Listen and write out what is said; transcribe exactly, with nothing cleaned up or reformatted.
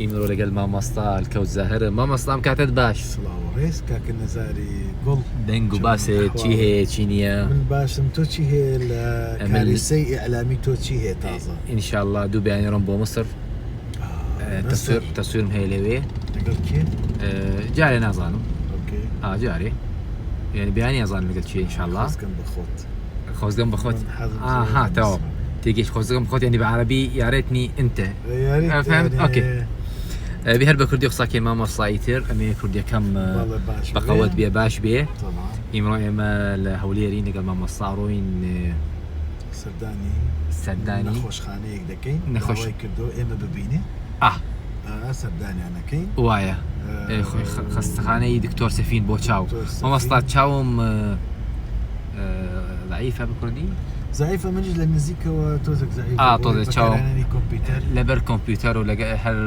ئیمڕۆ لەگەل مامۆستا ئەلکەوت زاهر. مامۆستا، ئەم کاتت باش؟ سڵاو ڕێز کاکە نەزاری گوڵ. دەنگ و باسێ چی هەیە، چی نییە؟ من باشم، تۆ چی هەیە لە کاریسەی ئیعلامی؟ تۆ چی هەیە تازە؟ ئینشاءالله دوو بەیانی ڕۆم بۆ مصر. تەسویر تەسویرم هەیە لەوێ. لەگەڵ کێ؟ جارێ نازانم. ها جارێ، یعنی بەیانی نازانم لەگەڵ کێ. ئینشاءالله. خۆزگەم بە خۆت. خۆزگەم بە خۆت. ئاها، تەواو. تێگەیشت. خۆزگەم بە خۆت، یعنی بە عەرەبی یارێتنی ئینتە. فهمت؟ ئۆکێ. بێ هەر بە کوردی قساکەی مامۆستا ئیتر، ئەمێ کوردیەکەم بە قەوەت بێ، باش بێ. ئیمڕۆ ئێمە لە هەولێرین لەگەڵ مامۆستا ڕۆین. سەردانی سەردانی نەخۆشخانەیەک دەکەین. نەخۆش کردو ئێمە ببینێ. سەردانیانەکەین. وایە. خەستەخانەی دکتۆر سەفین بۆ چاو. مامۆستا، چاوم زعیفە بە کوردی؟ زعیفە، منیش لە نزیکەوە تۆزێک زعیفە. ئا، تۆزێک چاوم. لەبەر کۆمپیوتەر و لەگە هەر